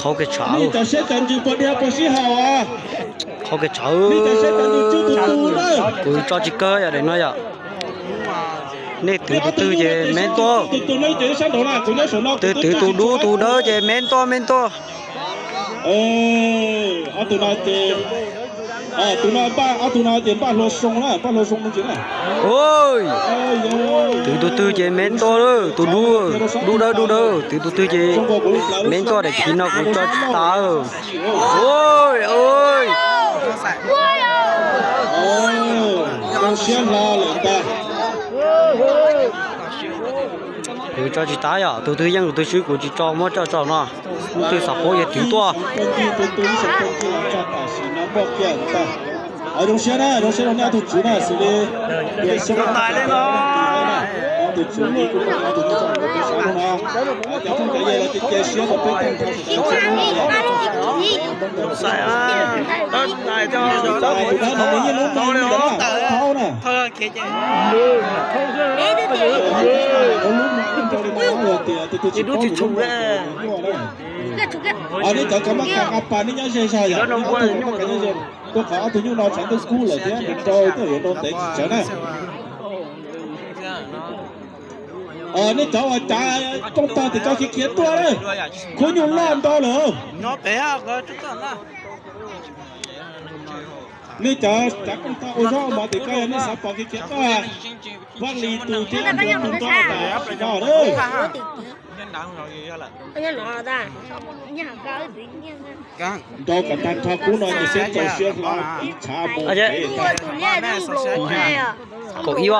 Qhov kev tshawv, qhov kev tshawv, kuv tso tsis kawg yom, daim no yom. Nej twv tus twg ces me ntuj, twv twv tus dub tus dawb ces me ntuj me ntuj. Ob tug no ces, tus no npaj, ob tug no ces npaj hlua soo na, npaj hlua soo no ces na. Twv tus twg ces me ntuj, tus dub, dub dawb dub dawb, twv tus twg ces me ntuj, daim khiv no kuv tso tsis tas. Zoo siab hlo lawm ntag. Kuv tso tsis tas yom, tus twg yeej tus twg swb kuv tsis tso, muab tso tso no. Tus twg xav paub ces twv tuaj. Zoo siab na, zoo siab rau nej ob tug tswv na, xws li tus tswv li, tus tswv li kuv tus tswv no, cov phooj cov ywg los cia siab rau peb tag nrho sawv daws. Tus dab no nws yeej lub no li ntawd na, thaub na. Lub no li ntawd tias tus twg tsis paub nws lub no nyuaj na. Nej cov kab mab kas nqa pas nej nyob ze zog yom, nej ob tug kab mab kas nyob ze, rau qhov ob tug nyuj no tshav ntuj kub lawm thiab nws nrau tuaj yuav nrau ntev tsis tsawg na. Nej cov uas cav rooj tog ces cov khiav khiav tuaj na, khub nyuj loj nrau lawm. Nej cov cav rooj tog ua zaub ua mov tim ko yog nej xav pom khiav khiav tuaj, Vaj Lis tus thiab Npua tus nrog tas tsis no na. Nrau kom tag nrho kub no ces peb txaus siab hlo tiv tshav mus pem. Kaum ib os.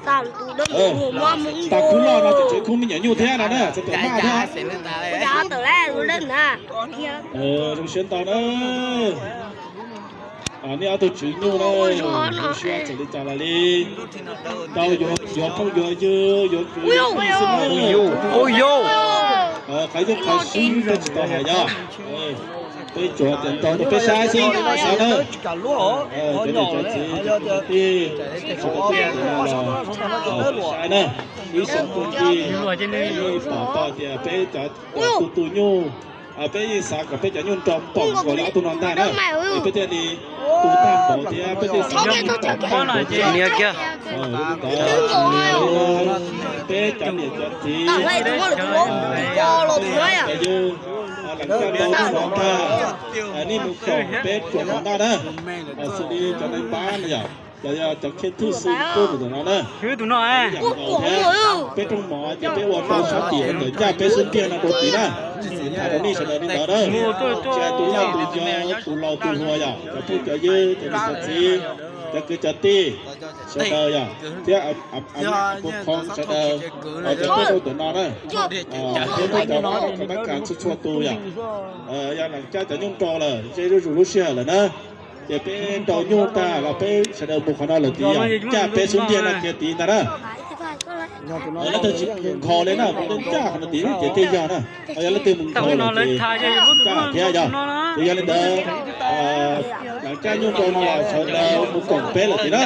Tas kub loj no tseem tshuav kub me nyuam nyuj thiab no na, txhais tawm maj thiab. Zoo siab ntau na. Nej ob tug tswv nyuj na, zoo siab txawm li cas los li. Tau yuav phooj yuav ywg, yuav kwv yuav tij xwb na. Qhov yooj qhov swb peb tsis tau hais yog, peb tsuas tias ntaus rau peb saib xwb, saib na. Cov niam cov txiv, cov kwv cov tij, sawv daws tuaj ntawm no los saib na. Ib xyoos tuaj ntawm no pom tau tias peb cov tus tus nyuj, peb yeej xav kom peb cov nyuj nrau npaum nkaus li ob tug no ntag na, es peb thiaj li tu tag npaum thiab peb thiaj xav kom npaum thiab. Li ntawd, peb cov niam cov txiv, cov yawg, leej twg tau hnov tag, nej mus koom peb tsuas mov noj na, xws li cov neeg pab no yom, los yog cov khej thwj xwb tuaj mus ntawm no na. Peb rooj mov ces peb ua rau sab tim ntawm ncaj peb xub ntiag no rau tid na. Tham rau nej sawv daws li ntawd na. Tsis hais tus loj tus yau, tus laus tus hluas yom, cov phooj cov ywg, cov niam cov txiv, cov kwv cov tij, sawv daws yom, thiab mus khoom sawv daws, cov tuaj rau ntawm no na. Thiab peb cov kab mab kas txhua txhua tus yom, yog leej twg cov nyuj nrau lawm, ze zuj zus lub sij hawm lawm na. Ces peb nrau nyuj tag los peb sawv daws mus qhov no lawm tid yom, ncaj peb xub ntiag no kiag tid ntag na. Leej twg tsis mus nkhaus li na, mus ncaj qhov no tid ces thiaj yog na. Yog leej twg mus nkhaus lawm ces ncaj thiab yog. Ces yog li ntawd, leej twg cab nyuj nrau no los sawv daws mus koom peb lawm tid na.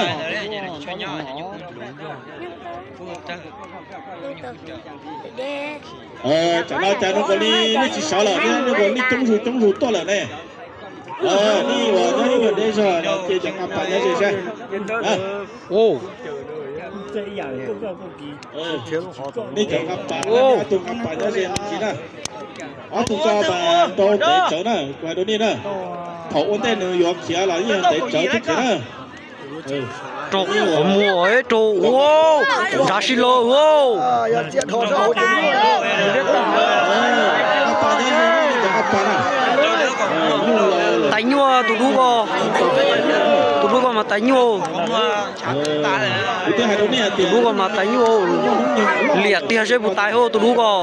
Tsam no cas zoo nkaus li nej tsis sawv lawm, nej zoo nkaus li nej coob zus coob zus tuaj lawm ne. Nej uas nyob ib nyuag deb zog no ces cov nqa pas nyob ze saib. Nej cov nqa pas, ob tug nqa pas nyob ze me ntsis na. Ob tug ko mas nrau ntev tsawv na, kuv hais rau nej na. Thaum ua ntej nws yuav khiav los yeej ntev tsawv thiab khiav na. Rau qhov muag rau, nrad si lawm. Tais nyuaj tus dub ko, tus dub ko mas tais nyuaj. Tus dub ko mas tais nyuaj, liam tiag seb puas tais hos tus dub ko.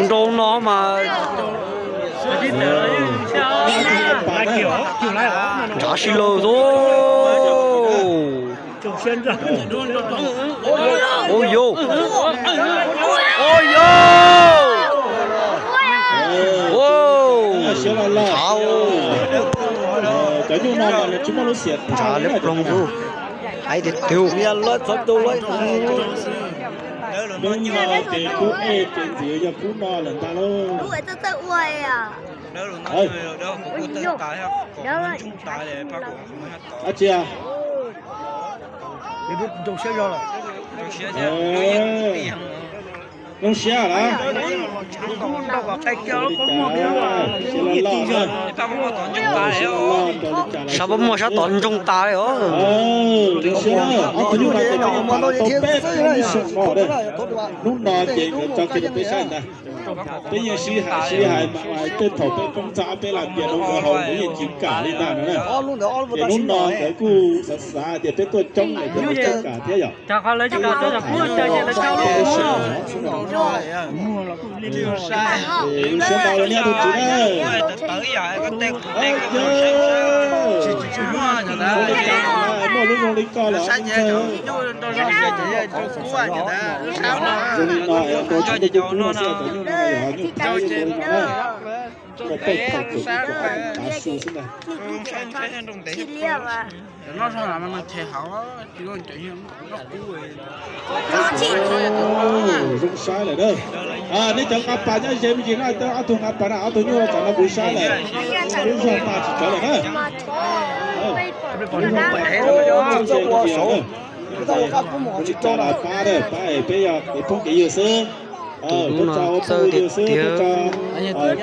Nrau no mas nrad si lawm xwb. Ua yau, ua yau, nrad, nrad leb ploog xwb. Hais tiag tiag. Hnub no ces kub ej ces ntxiv yog kub no lawm ntag lauj. Dab tsi? Zoo siab lawm. Sab pob muag sab tod ntsoog tas li os. Zoo siab, ob tug nyuj no ces peb tau peb peb ib xyoos no. Hnub no ces nkawd tso kiag rau peb saib ntag. Peb yeej sib hais sib hais mas tej thaum peb poob txog ob peb las ntias rau nkawd haus nkawd yeej tsis kam li ntag no na. Ces hnub no nkawd kuj xav xav tias peb tuaj coob lawm ces nkawd kam thiab yom. Siab ntau rau nej tus tswv na. Muaj lub zoo li koj lawm. Zoo li no es ua rau tsis muaj kub kub xwb, cov nyuj no yog nyuj qub zoo li no na. Tej thaum kuv kuj tav su xwb ntag. Zoo saib lawm na. Nej cov nqa pas nyob ze me ntsis na, ob tug nqa pas na, ob tug nyuj tsam no kuv saib lawm. Lub zog tas tsis tsawv lawm na. Ua li cas los pab, pab peb yog kev phooj kev ywg xwb. Peb tso ua phooj ua ywg xwb, peb tso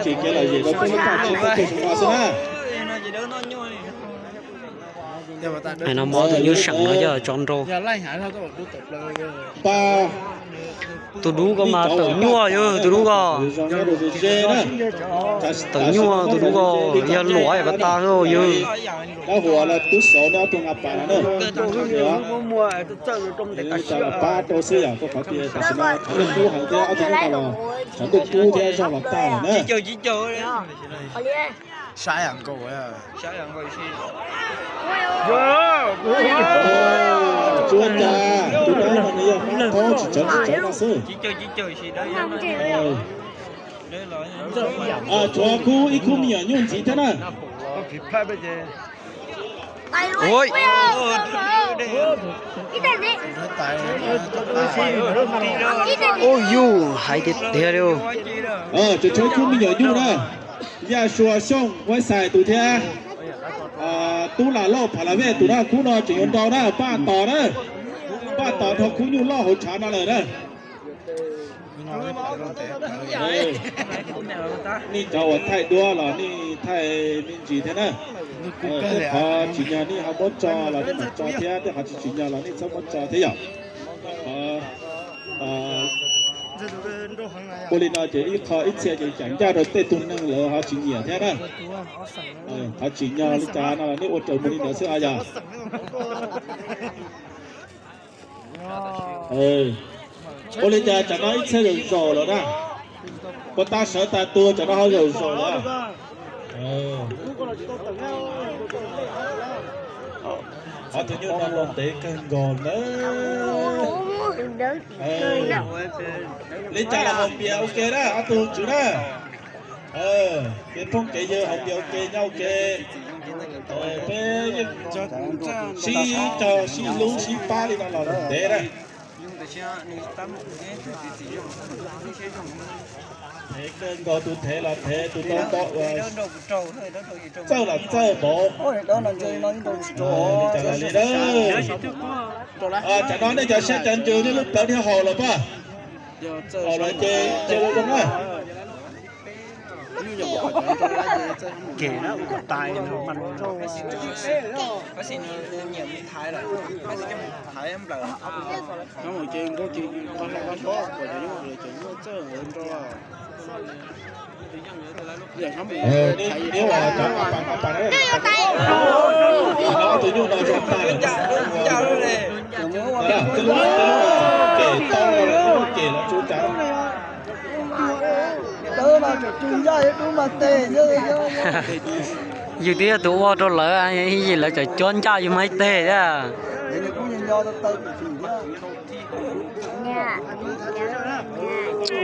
tsim kev lom zem rau peb lub toj siab peb tug zoo no xwb na. Hais no mas tus nyuj seem no coj tso nrau. Pas, tus dub ko mas tawm nyuaj yog tus dub ko. Tawm nyuaj tus dub ko, yog luam pas tas yog. Dab huas los tub xauv neb ob tug nqa pas no na. Pab rau xwb yom, rau qhov tias tam sim no tshav ntuj kub heev thiab ob tug nyuj no los tshav ntuj kub thiab zog los tag lawm na. Tsuas cas tus dub no nws yog hmoob thoob tsis tsawv tsis tsawv no xwb. Tshuav khub ib khub me nyuam nyuj ntxiv thiab na. Ub yus hais tiag tiag li. Tsuas tshuav ib khub me nyuam nyuj na. Yaj Sua Xyooj Huaib Xais tus thiab Tub Lam Lauj Pha La Vej tus na, khub no tseem yuav nrau na, pab tos na. Pab tos nrog khub nyuj loj hauv tshav no lawm na. Nej cov uas thaij duab los nej thaij me ntsis thiab na. Tej qhov tsim nyog nej ho muab tso los nej mam tso thiab, tej qhov tsis tsim nyog los nej txhob muab tso thiab yom. Ua li no ces ib qho ib txhia ces tsam ncaj rau tej tug neeg lawv ho tsis nyiam thiab na. Qhov tsim nyog li cas no los nej ua raws mus li ntawd xwb os yog. Ua li cas tsam no ib txhia zaum zaum lawm na. Puas tas sawv tas tuag tsam no ho zaum zaum lawm. Ob tug nyuj no nrau ntev kawg nkaus na. Li cas los haus npias ua ke na ob tug tswv na. Kev phooj kev ywg haus npias ua ke nyob ua ke. Peb yeej sib cog sib hlub sib pab li no los ntev na. Thev kawg nkaus, tus thev los thev, tus tau tau, txawj los txawj npaum. Li cas los li na. Tsam no nej cov siab cov ntsws nej lub plawv thiaj haum los pab. Haum los ces cia zoo zoo na. Tus nyuj no zoo tag lawm. Tej lub, tej lub ces tau, lub ces los tsuas cas. Yus twb yog tus ua rau lawv, yim lawv tseem cuab ncaj yus mas ib teg thiab.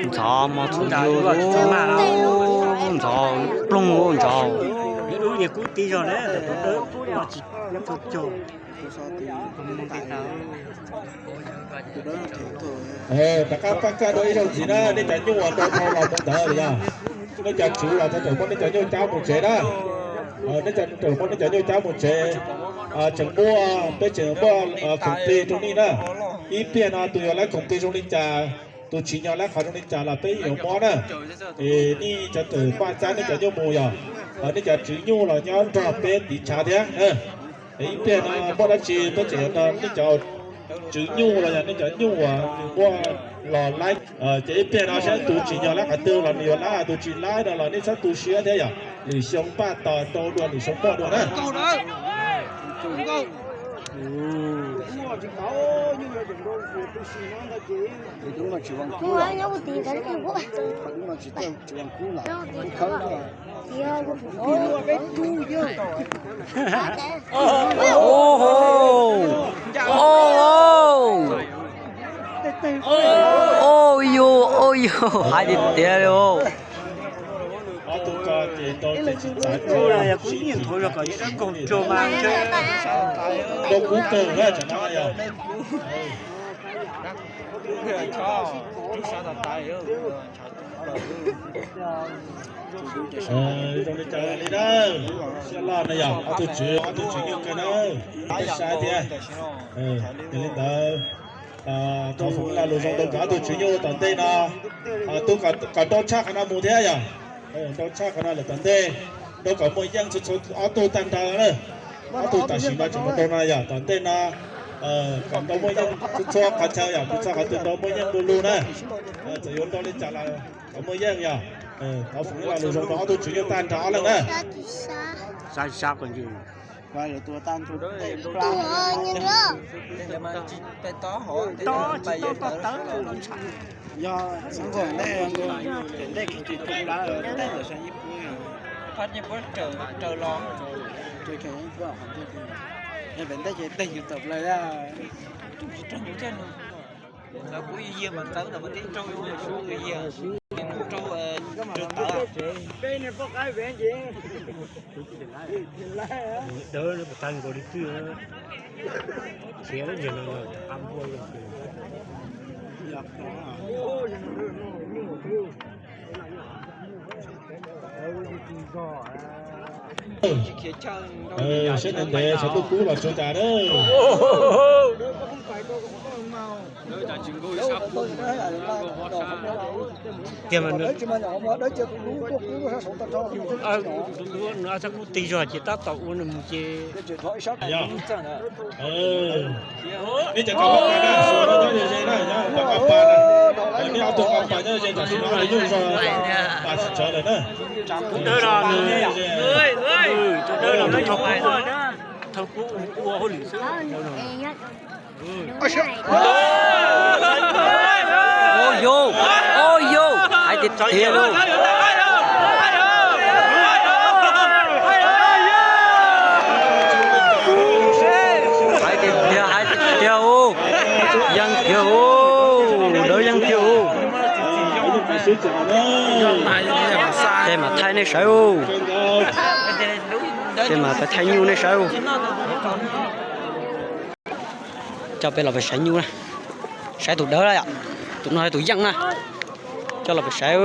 Ntxhov mos txhuv yus, ntxhov ploog ntxhov. Rov qab pab kaj dua ib zaug ntxiv na, nej cov nyuj uas nrau dhau los mus ntawd los yog nej cov tswv los tau tawm muab nej cov nyuj cab mus tsev na. Nej tawm muab nej cov nyuj cab mus tsev, tseem muaj, peb tseem muaj khoom plig rau nej na. Ib pliag no tus yuav laib khoom plig zoo li cas, tus tsim nyog laib qhov zoo li cas los peb yuav muab na. Es nej cov tawm paj cab nej cov nyuj mus yog, nej cov tswv nyuj los nyob nrog peb tiv tshav thiab. Ib pliag no muaj dab tsi peb tseem yuav nrog nej cov tswv nyuj los yog nej cov nyuj uas nws muaj los laib. Ces ib pliag no saib tus tsim nyog laib qhov twg los nws yuav laib, tus tsis laib no los nej txhob tu siab thiab yog. Lwm xyoo npaj tos rau dua lwm xyoo poj dua na. Ua yus, ua yus, hais tiag tiag li. Zoo li cas li na, siab loj na yog ob tug tswv, ob tug tswv nyuj kawg na. Peb saib thiab. Yog li ntawd, thov foom ib lo lus zoo rau nkawd ob tug tswv nyuj tom ntej no, tub kom nrau tshaj qhov no mus thiab yog. Nrau tshaj qhov no lawm tom ntej, nrau kom muaj yeej txhua txhua ob tug tag nrho na. Ob tug tam sim no tseem mus nrau no yog tom ntej no, kom nrau muaj yeej txhua txhua qhov chaw yog, mus txog qhov twg nrau muaj yeej du lug na. Txawm yuav nrau li cas los kom muaj yeej yog. Thov foom ib lo lus zoo rau ob tug tswv nyuj tag nrho ob leeg na. Kuv yig mas ntxawv ntawm ua teb rau yig, rau tawv. Dawb tag nkaus li twj, khiav lawm no a npua los. Saib ntev ntev xyov tuaj kub los tsuav cas na. Tiag mas nws, nws sab kub tig zog ces tab tom ua nws mus ces. Nej cov nqa pas na, suav no nyob ze ze na, nyob nqa pas na. Nej ob tug nqa pas nyob ze, tam sim no nyuj zog, pas tsis tsawg lawm na. Tus dawb los nws, tus dawb los nws thauj kub ua hauj lwm xwb. Ua yus, ua yus, hais tiag tiag lauj. Hais tiag tiag, hais tiag tiag u. Yeej tiag u, dawb yeej tiag u. Ces mam thaij nej saib u. Ces mam pais thaij nyuj nej saib u. Coj peb los pais saib nyuj na. Saib tus dawb na yom. Tus no yog tus yeej na. Coj los pais saib.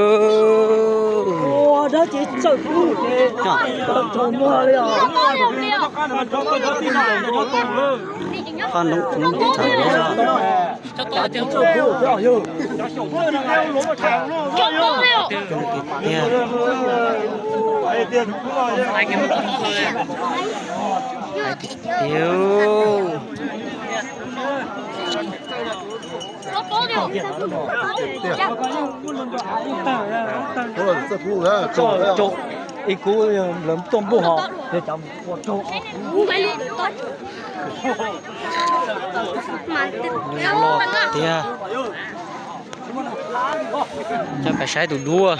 Tiag. Hais tiag tiag. Ib kub lawv tuaj npuj ho, yog cov ua raug. Tiag. Coj pais saib tus duab.